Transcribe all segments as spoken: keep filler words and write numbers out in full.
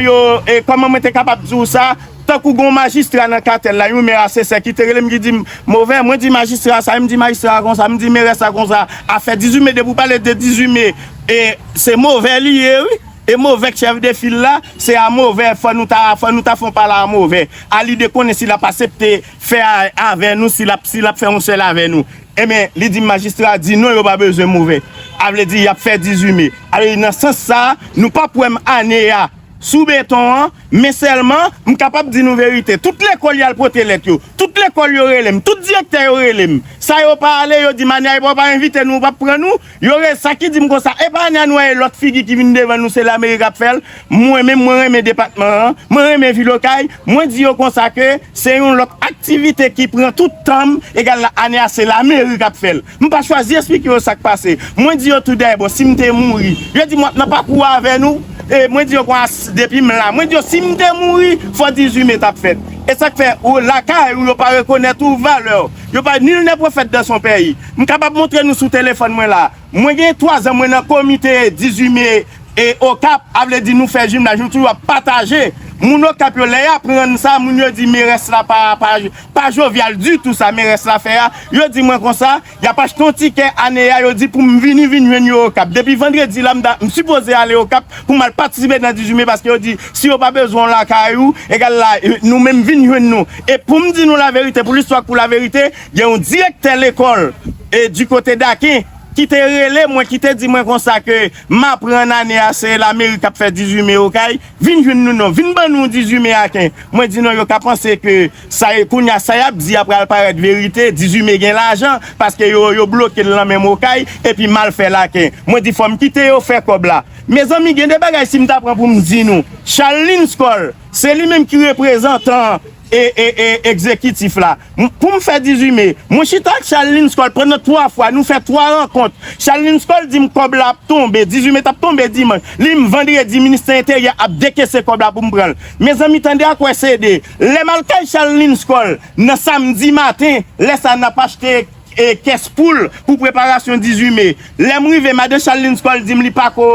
yo, e kòman mwen te kapab di w sa? Tankou gon majistra nan katèl la, yon mè asesè ki te rele m, ki di m, Movè, mwen di majistra sa, m di majistra a konsa, m di merès la konsa, afè dizuit me, depi w pale de dizuit me, e se Movè li ye, wi. E Movè k chèf de fil la, se a Movè, fò nou ta, fò nou ta fè yon pale a Movè. A li de konnen si l ap asepte fè a, avè nou, si l ap, si l ap fè yon sèl avè nou. Ebyen, li di m majistra di non, yo pa bezwen Movè. A vle di, y ap fè dizuit me. A vle di, nan sans sa, nou p ap wè m ane a sou beton an, men sèlman, m kapab di nou verite. Tout lekòl y al pote lèt yo. Tout lekòl yo rele m. Tout direktè yo rele m. Sa yo pa ale, yo di m ane a, yo pa envite nou, yo p ap pran nou. Yo re-, sa ki di m konsa, epa ane a nou wè lòt figi ki vin devan nou, se lameri k ap fè l. Mwen menm, mwen renmen depatman an, mwen renmen vil Okay. Mwen di yo konsa ke se yon lòt aktivite ki pran tout tan m, egal la, ane a se lameri k ap fè l. M pa chwazi esplike yo sa k pase. Mwen di yo tou dèyè, bon, si m te mouri, yo di m w ap nan pakou avè nou. E mwen di yo konsa, s-, depi m la. Mwen di yo, si m te mouri, fò dizuit me t ap fèt. E sa k fè, ou lakay ou, yo pa rekonèt ou valè w. Yo pa, nul n'est prophète dans son pays. M kapab montre nou sou telefòn mwen la. Mwen gen twa zan mwen nan komite dizuit me e Okap, a vle di nou fè jimnaj, nou toujou ap pataje. Moun Okap yo, lè y aprann sa, moun yo di merès la pa, pa, pa jovyal ditou sa merès la fè a. Yo di mwen konsa, y ap achte yon tikè ane a, yo di pou m vini, vin jwenn yo Okap. Depi vandredi la, m ta, m sipoze ale Okap pou m al patisipe nan dizuit me, paske yo di, si yo pa bezwen w lakay ou, egal la, nou menm vin jwenn nou. E pou m di nou laverite, pou listwa k pou laverite, gen yon direktè lekòl, e di kote Daken, ki te rele mwen, ki te di mwen konsa ke m aprann ane a se lameri k ap fè dizuit me Okay, vin jwenn nou non, vin ban nou dizuit me Aken. Mwen di non, yo ka panse ke sa e, kounye a sa y ap di a pral parèt verite, dizuit me gen lajan, paske yo, yo bloke l nan menm Okay, epi m al fè l Aken. Mwen di fò m kite yo fè kòb la. Mezanmi, gen de bagay si m ta pran pou m di nou. Charles Linscoll, se li menm ki reprezantan e, e, e, egzekitif la. M-, pou m fè dizuit me, mwen chita ak Charles Linscoll pandan twa fwa, nou fè twa rankont. Charles Linscoll di m kòb la ap tonbe, dizuit me t ap tonbe dimanch. Li di m vandredi, ministè enteryè ap dekese kòb la pou m pran l. Mezanmi, tande a kwè sede. Lè m al kay Charles Linscoll, nan samdi maten, lè sa n ap achte e kès poul pou preparasyon dizuit me. Lè m rive, madan Charles Linscoll di m li pako,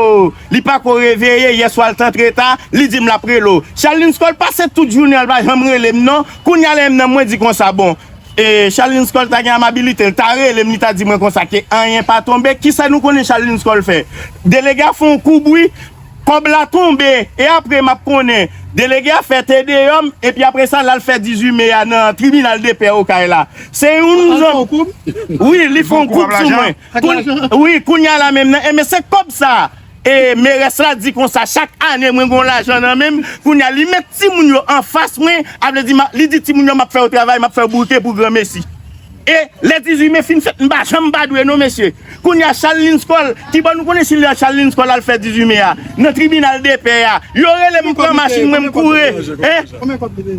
li pako reveye, yè swa l t antre ta, li di m l ap rele w. Charles Linscoll pase tout jounen an, l pa janm rele m non. Kounye a lè m nan, mwen di konsa, bon, e, Charles Linscoll ta gen amabilite, l ta rele m, li ta di mwen konsa ke anyen pa tonbe. Kisa nou konnen Charles Linscoll fè? Delege a fè yon koubri, kòb la tonbe, e apre m ap konnen. Delege a fè tedeyòm, epi apre sa, l al fè dizuit me a nan tribinal de pè Okay la. Se yon zòn. Wi, li fè yon koub sou mwen. Koun-, wi, kounye a la menm nan. Enben, se kòb sa. E merès la di konsa, chak ane mwen gon lajan nan men m, kounye a li met timoun yo anfas mwen, a vle di, ma-, li di timoun yo, m ap fè yo travay, m ap fè yo bouke pou granmesi. E lè dizuit me fin fèt, m pa janm pa dwe non, mesye. Kounye a, Charles Linscoll, ki bò nou konnen si Charles Linscoll al fè dizuit me a? Nan tribinal de pè a. Yo rele m, pran machin mwen, m kouri. Hein?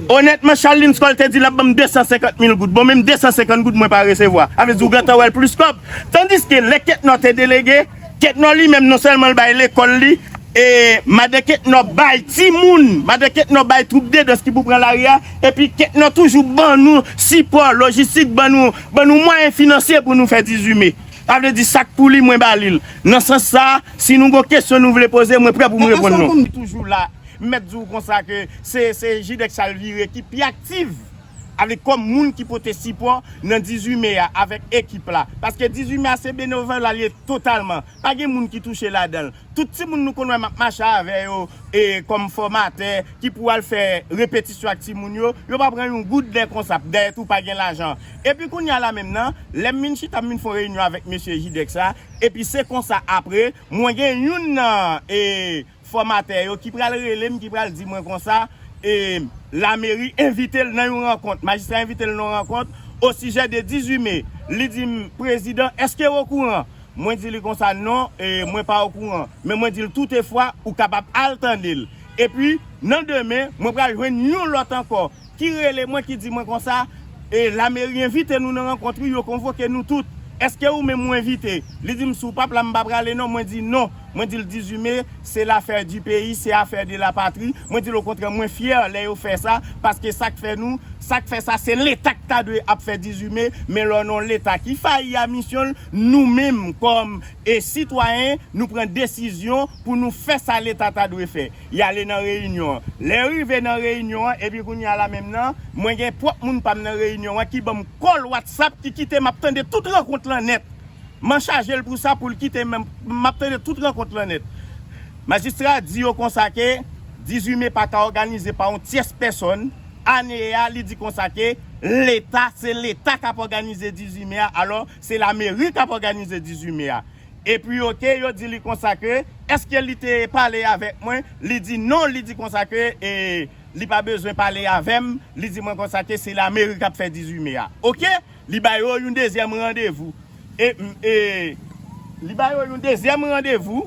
Onètman, Charles Linscoll te di l ap ban m de san senkant mil goud. Bon, menm de san senkant goud mwen pa resevwa. A vle di ou gentan wè l plis kòb. Tandiske lè Ketnò te delege, Ketnò li menm non sèlman l bay lekòl li, e madan Ketnò bay timoun, madan Ketnò bay twoup de dans ki pou pran lari a, epi Ketnò toujou ban nou sipò lojistik, ban nou, ban nou mwayen finansye pou nou fè dizuit me. Sa vle di sa k pou li, mwen ba li l. Nan sans sa, si nou gon kesyon nou vle poze, mwen prè pou m reponn nou. Toujou la, m mèt di w konsa ke se, se Jidex Chalvire ki pi aktif avèk kòm moun ki pote sipò nan dizuit me a avèk ekip la. Paske dizuit me a se benevòl li ye totalman. Pa gen moun ki touche ladan l. Tout timoun nou konn wè m ap mache avè yo e kòm fòmatè ki pou al fè repetisyon ak timoun yo, yo pa pran yon goud dè konsa, dèyè tou pa gen lajan. Epi kounye a la menm nan, lè m vin chita m vin fè yon reyinyon avèk mesye Jidex la, epi se konsa apre, mwen gen youn nan e fòmatè yo ki pral rele m, ki pral di mwen konsa, e, lameri envite l nan yon rankont, majistra envite l nan yon rankont osijè de dizuit me. Li di m, prezidan, èske w okouran? Mwen di li konsa, non, e, mwen pa okouran. Men mwen di l, toutefwa, ou kapab al tande l. Epi, nan demen, mwen pral jwenn yon lòt ankò ki rele mwen, ki di mwen konsa, e, lameri envite nou nan rankont, wi, yo konvoke nou tout. Èske ou menm ou envite? Li di m, si w p ap la, m pa prale non. Mwen di non. Mwen di l dizuit me, se l'affaire du pays, se affaire de la patrie. Mwen di l okontrè, mwen fyè lè yo fè sa, paske sa k fè nou, sa k fè sa, se Leta k ta dwe ap fè dizuit me, men lè w nan yon Leta ki fayi a misyon l, nou menm kòm e sitwayen, nou pran desizyon pou nou fè sa Leta ta dwe fè. Y ale nan reyinyon an. Lè yo rive nan reyinyon an, epi kounye a la menm nan, mwen gen pwòp moun pa m nan reyinyon an ki ban m call WhatsApp, ki kite m ap tande tout rankont lan nèt. M an chaje l pou sa, pou l kite m, m ap tande tout rankont lan nèt. Majistra di yo konsa ke dizuit me pa ka òganize pa yon tyès pèsòn. Ane a, li di konsa ke Leta, se Leta k ap òganize dizuit me a, alò se lameri k ap òganize dizuit me a. Epi oke, yo di li konsa ke, èske li te pale avèk mwen? Li di non, li di konsa ke, e, li pa bezwen pale avè m, li di mwen konsa ke se lameri k ap fè dizuit me a. Oke, li ba yo yon dezyèm randevou. E, e, li ba yo yon dezyèm randevou,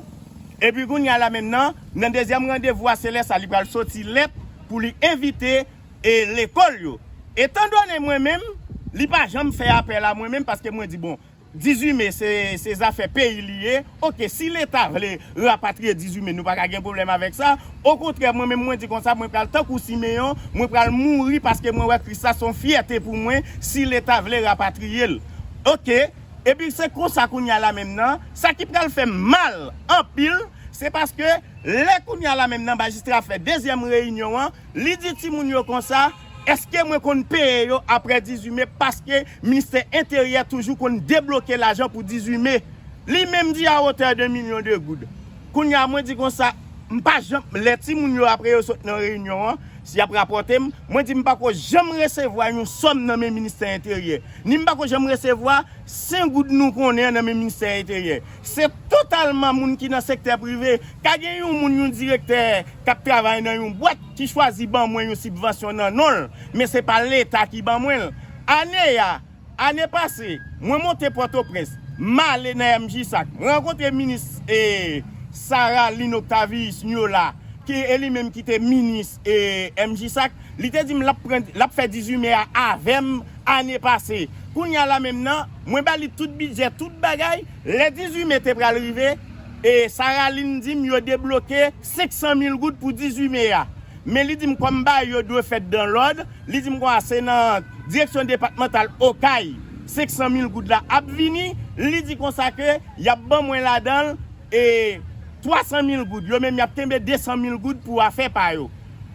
epi kounye a la menm nan, nan dezyèm randevou a, se lè sa li pral soti lèt pou li envite, e, lekòl yo. Etandone mwen menm, li pa janm fè apèl a mwen menm, paske mwen di, bon, dizuit me, se, se zafè peyi li ye. Oke, si Leta vle rapatriye dizuit me, nou pa ka gen pwoblèm avèk sa. Okontrè, mwen menm, mwen di konsa, mwen pral tankou Simeyon, mwen pral mouri paske mwen wè Kris la se yon fyète pou mwen, si Leta vle rapatriye l. Oke, epi se konsa kounye a la menm nan, sa ki pral fè m mal anpil, se paske lè kounye a la menm nan majistra fè dezyèm reyinyon an, li di timoun yo konsa, èske mwen konn peye yo apre dizuit me, paske ministè enteryè toujou konn debloke lajan pou dizuit me. Li menm di à hauteur de milyon de goud. Kounye a mwen di konsa, m pa janm, lè timoun yo apre yo sot nan reyinyon an, si y ap rapòte m, mwen di m pa ko janm resevwa yon sòm nan men ministè enteryè, ni m pa ko janm resevwa sen goud nou konnen an nan men ministè enteryè. Se totalman moun ki nan sektè prive. Ka gen yon moun, yon direktè k ap travay nan yon bwat ki chwazi ban mwen yon sibvansyon nan non l, men se pa Leta ki ban mwen l. Ane a, ane pase, mwen monte Pòtoprens, m ale nan M J SAC, mwen rankontre minis, e, Sarah Lynn Octavius Nyola, ki e li menm ki te minis, e, M J SAC, li te di m l ap pran, l ap fè dizuit me a avè m ane pase. Kounye a la menm nan, mwen ba li tout bidjè, tout bagay. Lè dizuit me te pral rive, e Sarah Lynn di m yo debloke senk san mil goud pou dizuit me a. Men li di m kòm bagay yo dwe fèt dan lòd, li di m konsa se nan direksyon depatmantal Okay senk san mil goud la ap vini, li di konsa ke y ap ban mwen ladan l, e, twa san mil goud. Yo menm y ap kenbe de san mil goud pou afè pa yo.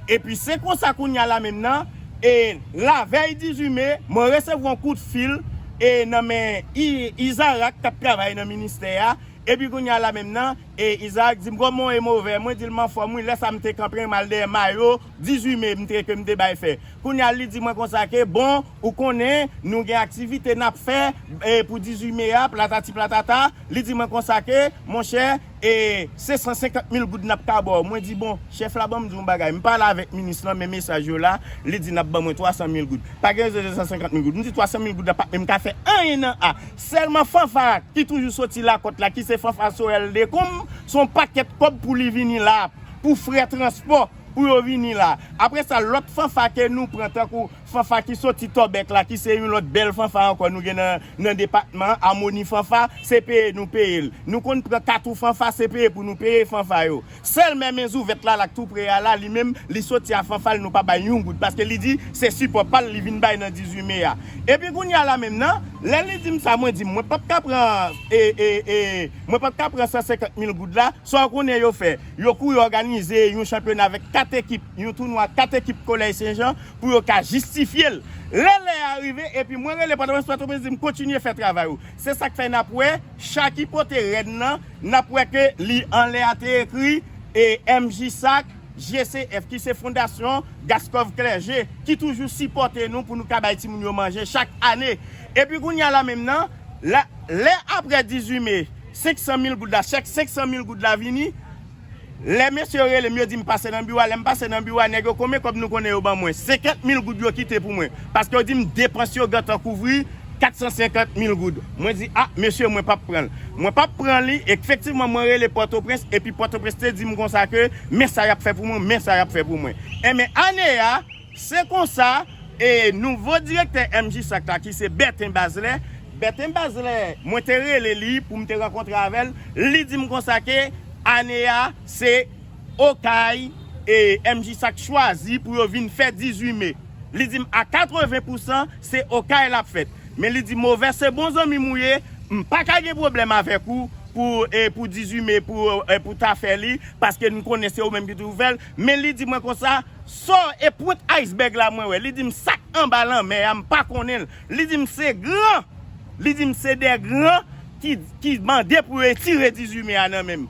Epi se konsa kounye a la menm nan, e, lavèy dizuit me, mwen resevwa yon kout fil, e, nan men I-, Izarak k ap travay nan ministè a. Epi kounye a la menm nan, e, Izarak di m kòman w ye, move? Mwen di l m anfòm wi, lè sa m te kanpe m al dèyè mayo dizuit me m te, ke m te bay fè. Kounye a li di mwen konsa ke, bon, ou konnen, nou gen aktivite n ap fè, e, pou dizuit me a, platati platata. Li di mwen konsa ke, monchè, e, se san senkant mil goud n ap ka ba w. Mwen di, bon, chèf la, ban m di w yon bagay. M pale avèk minis lan, men mesaj yo la, li di n ap ban mwen twa san mil goud. Pa gen rezon de san senkant mil goud. M di twa san mil goud la p ap menm ka fè anyen nan A. Sèlman Fanfa ki toujou soti Lakòt la, ki se Fanfa Sorèl Dekonm, se yon pakèt kòb pou li vini la, pou frè transpò, pou yo vini la. Apre sa, lòt Fanfa ke nou pran, tankou Fanfa ki soti Tòbèk la, ki se yon lòt bèl Fanfa ankò nou gen nan, nan depatman an, Amoni Fanfa, se peye nou peye l. Nou konn pran Katou Fanfa, se peye pou nou peye Fanfa yo. Sèl men men zouvèt la, la k tou pre a la, li menm, li soti a Fanfa l, nou pa bay yon goud, paske li di se sipò pa l li vin bay nan dizuit me a. Epi kounye a la menm nan, lè li di m sa, mwen di m, mwen p ap ka pran, e, e, e, mwen p ap ka pran san senkant mil goud la. Sa w konnen yo fè? Yo kouri òganize yon chanpyona avèk kat ekip, yon tounwa kat ekip Kolèj Sen Jan pou yo ka jistifye l. Lè lè a rive, epi mwen rele Pòtoprens, Pòtoprens di m kontinye fè travay ou. Se sa k fè n ap wè, cha ki pote rèn nan, n ap wè ke li anlè a te ekri, e, M J SAC, G C F, ki se Fondasyon Gaskòv Klèje, ki toujou sipòte nou pou nou ka bay timoun yo manje chak ane. Epi kounye a la menm nan, la, lè apre dizuit me, senk san mil goud la, chèk senk san mil goud la vini, lè mesye yo rele m, yo di m pase nan biwo a, lè m pase nan biwo a, nèg yo, konbyen kòb nou konnen yo ban mwen? Senkant mil goud yo kite pou mwen. Paske yo di m depans yo gentan kouvri kat san senkant mil goud. Mwen di, a, mesye, mwen p ap pran l. Mwen p ap pran li. Efektivman, mwen rele Pòtoprens, epi Pòtoprens te di m konsa ke, men sa y ap fè pou mwen, men sa y ap fè pou mwen. Enben, ane a, se konsa, e, nouvo direktè M J SAC la, ki se Bèten Bazlè, Bèten Bazlè, mwen te rele li pou m te rankontre avè l, li di m konsa ke, ane a, se Okay e MJSAC chwazi pou yo vin fè dizuit me. Li di m a katreven pousan se Okay l ap fèt. Men li di Movè se bon zanmi m ou ye, m pa ka gen pwoblèm avèk ou pou, e, pou dizuit me pou, e, pou ta fè li, paske n konnen se ou menm ki toujou fè l. Men li di mwen konsa, sa w e pwent iceberg la mwen wè. Li di m sa k anba lanmè a, m pa konnen l. Li di m se gran, li di m se de gran ki, ki mande pou yo retire dizuit me a nan men m.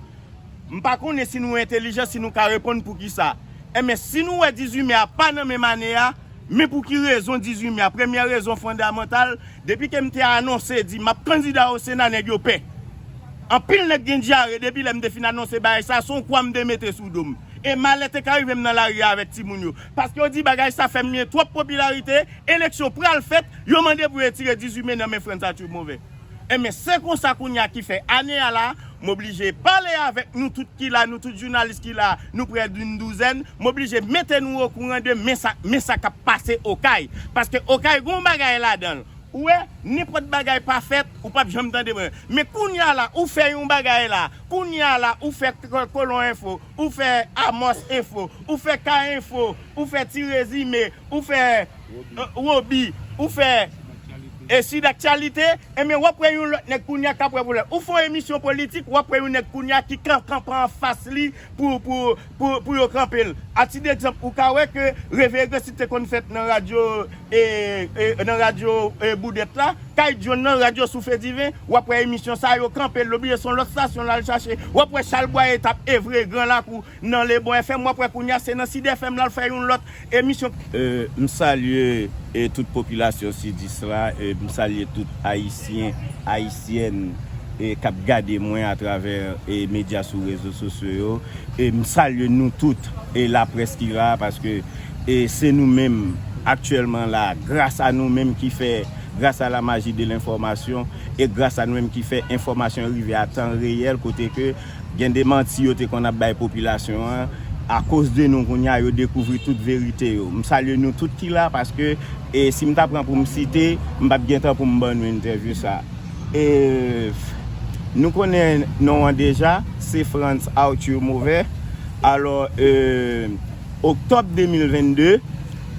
M pa konnen si nou entelijan, si nou ka reponn poukisa. Enben, si nou wè dizuit me a pa nan menm ane a, men pou ki rezon dizuit me a? Premyè rezon fondamantal, depi ke m te anonse di m ap kandida o Sena, nèg yo pè. Anpil nèg gen dyare depi lè m te fin anonse bagay sa, se yon kwa m te mete sou do m. E malè te ka rive m nan lari a avèk timoun yo. Paske yo di bagay sa fè m gen twòp popilarite, eleksyon pral fèt, yo mande pou yo retire dizuit me nan men Frantz Arthur Movè. Enben, se konsa kounye a ki fè ane a la, m oblije pale avèk nou tout ki la, nou tout jounalis ki la, nou prè d'une douzèn, m oblije mete nou okouran de men sa, men sa k ap pase Okay. Paske Okay gon bagay ladan l. Ou wè, nenpòt bagay pa fèt, ou p ap janm tande mwen. Men kounye a la, ou fè yon bagay la, kounye a la, ou fè Ko-, Kolon Enfo, ou fè Amos Enfo, ou fè Ka Enfo, ou fè Ti Rezime, ou fè, e, Wobi, ou fè, e, Sid Aktyalite, enben, w ap wè yon lòt nèg kounye a k ap wè pwoblèm. Ou fè yon emisyon politik, w ap wè yon nèg kounye a ki kan-, kanpe anfas li pou, pou, pou, pou yo kanpe l. A tit degzanp, ou ka wè ke Reveye Gransid te konn fèt nan radyo, e, e, nan radyo, e, Boudèt la, Kay John nan, radyo Soufle Diven, w ap wè emisyon sa yo kanpe l, l oblije se yon lòt estasyon l al chache. W ap wè Chalbwaye t ap evre Gran Lakou nan Lebon F M, w ap wè kounye a se nan Sid F M l al fè yon lòt emisyon. E, m salye, e, tout popilasyon sidis la, e, m salye tout Ayisyen, Ayisyèn, e, k ap gade mwen atravè, e, medya sou rezo sosyo yo. E m salye nou tout, e laprès ki la, paske, e se nou menm aktyèlman la, gras a nou menm ki fè, gras a la maji de lenfòmasyon, e gras a nou menm ki fè enfòmasyon rive a tan reyèl, kote ke gen de manti yo te konn ap bay popilasyon an, akoz de nou kounye a yo dekouvri tout verite yo. M salye nou tout ki la, paske, e si m ta pran pou m site, m p ap gen tan pou m ban nou entèvyou sa. E, nou konnen non an deja, se Frantz Arthur Movè. Alò, e, oktòb de mil vennde,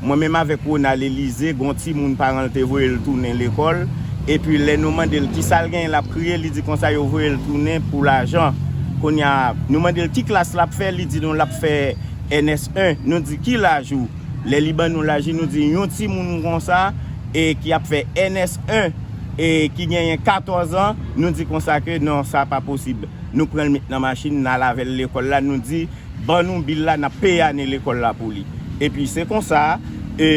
mwen menm avèk Ronald Elysée, gon timoun paran l te voye l tounen lekòl. Epi lè nou mande l kisa l genyen, l ap kriye, li di konsa yo voye l tounen pou lajan. Kounye a, nou mande l ki klas l ap fè, li di nou l ap fè N S en. Nou di ki laj ou? Lè li ban nou laj li, nou di yon timoun konsa, e ki ap fè N S en, e ki genyen katòz an, nou di konsa ke non, sa pa posib. Nou pran l met nan machin, n al avè l lekòl la, nou di, ban nou bil la, n ap peye ane lekòl la pou li. Epi se konsa, e,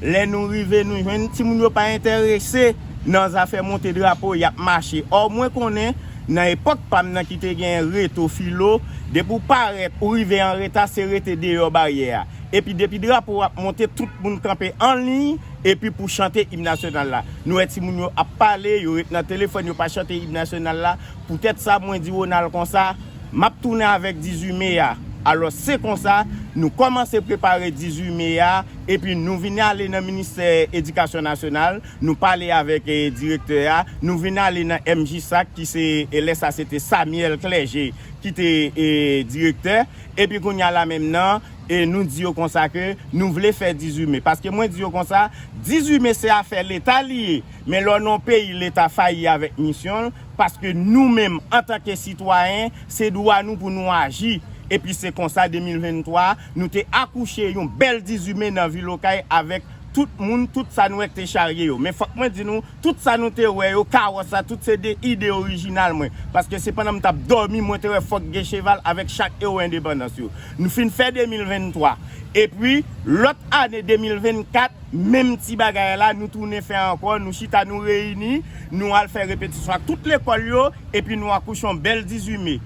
lè nou rive, nou jwenn timoun yo pa enterese nan zafè monte drapo, y ap mache. Ò, mwen konnen, nan epòk pa m nan ki te gen reto filo, depi w parèt, ou rive anreta, se rete deyò baryè a. Epi depi drapo a ap monte, tout moun kanpe an liy, epi pou chante im nasyonal la. Nou wè timoun yo ap pale, yo ret nan telefòn, yo pa chante im nasyonal la. Poutèt sa, mwen di Ronald konsa, m ap tounen avèk dizuit me a. Alò, se konsa, nou kòmanse prepare dizuit me a, epi nou vin ale nan ministè edikasyon nasyonal, nou pale avèk, e, direktè a, nou vin ale nan MJSAC, ki se, e, lè sa se te Samuel Clergé ki te, e, direktè. Epi kounye a la menm nan, e nou di yo konsa ke nou vle fè dizuit me. Paske mwen di yo konsa, dizuit me se afè Leta li ye. Men lè w nan yon peyi, Leta fayi avèk misyon l, paske nou menm, antanke sitwayen, se dwa nou pou nou aji. Epi se konsa, de mil venntwa, nou te akouche yon bèl dizuit me nan vil Okay avèk tout moun, tout sa nou wè k te charye yo. Men fòk mwen di nou, tout sa nou te wè yo, kawòs la, tout se de ide orijinal mwen. Paske se pandan m t ap dòmi, mwen te wè fòk gen cheval avèk chak ewo endepandans yo. Nou fin fè de mil venntwa. Epi, lòt ane de mil vennkat, menm ti bagay la, nou tounen fè ankò, nou chita, nou reyini, nou al fè repetisyon ak tout lekòl yo, epi nou akouche yon bèl dizuit me.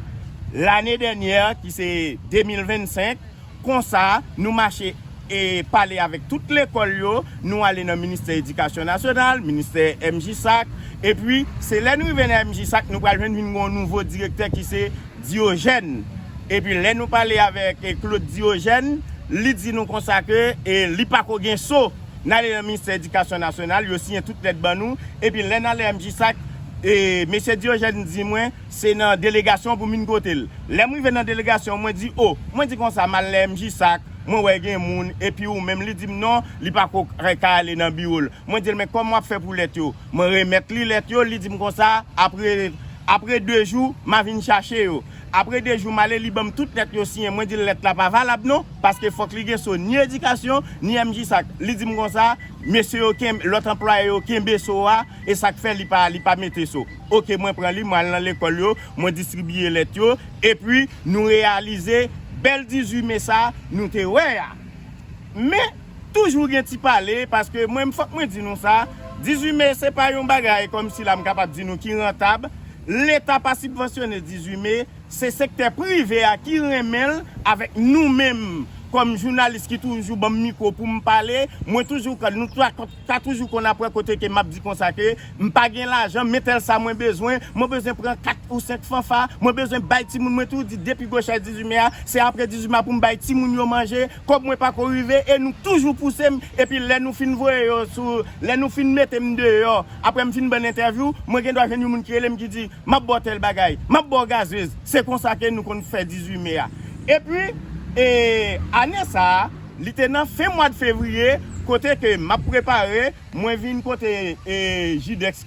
Lane dènyè, ki se de mil vennsenk, konsa, nou mache e pale avèk tout lekòl yo, nou ale nan ministè edikasyon nasyonal, ministè MJSAC, epi se lè nou rive nan MJSAC, nou pral jwenn vin gen yon nouvo direktè ki se Diogène. Epi lè nou pale avèk, e, Claude Diogène, li di nou konsa ke, e, li pako gen so. N ale nan ministè edikasyon nasyonal, yo siyen tout lèt ban nou, epi lè n ale MJSAC, E mesye Diogène di mwen se nan delegasyon pou m vin kote l. Lè m rive nan delegasyon, mwen di, o, mwen di konsa, m al nan M J sak, mwen wè gen moun, epi ou menm, li di m non, li pa ko ka ale nan biwo l. Mwen di l, men kòman w ap fè pou lèt yo? Mwen remèt li lèt yo, li di m konsa, apre, apre de jou, m a vin chache yo. Apre de jou, m ale, li ban m tout lèt yo siyen. Mwen di l lèt la pa valab non, paske fòk li gen so ni edikasyon, ni M J sak. Li di m konsa, mesye yo, lòt anplwaye yo kenbe so a, e sa k fè li pa, li pa mete so. Oke, mwen pran li, mwen al nan lekòl yo, mwen distribiye lèt yo, epi nou reyalize bèl dizuit me sa nou te wè a. Men, toujou gen ti pale, paske mwen, fòk mwen di nou sa, dizuit me se pa yon bagay kòmsi la m kapab di nou ki rantab. Leta pa sibvansyone dizuit me, se sektè prive a ki renmen l avèk nou menm kòm jounalis ki toujou ban m mikwo pou m pale. Mwen toujou, nou ta, ta toujou konn apre kote ke m ap di konsa ke m pa gen lajan, men tèl sa mwen bezwen, mwen bezwen pran kat ou senk fanfa, mwen bezwen bay timoun, mwen toujou di depi gwo chay dizuit me a, se apre dizuit me a pou m bay timoun yo manje, kòb mwen pa ko rive, e nou toujou pouse m, epi lè nou fin voye yo sou, lè nou fin mete m deyò, apre m fin ban entèvyou, mwen gen dwa jwenn yon moun ki rele m ki di, m ap ba w tèl bagay, m ap ba w gazez. Se konsa ke nou konn fè dizuit me a. Epi, e, ane sa a, li te nan fen mwa de fevriye, kote ke m ap prepare, mwen vin kote, e, Jidex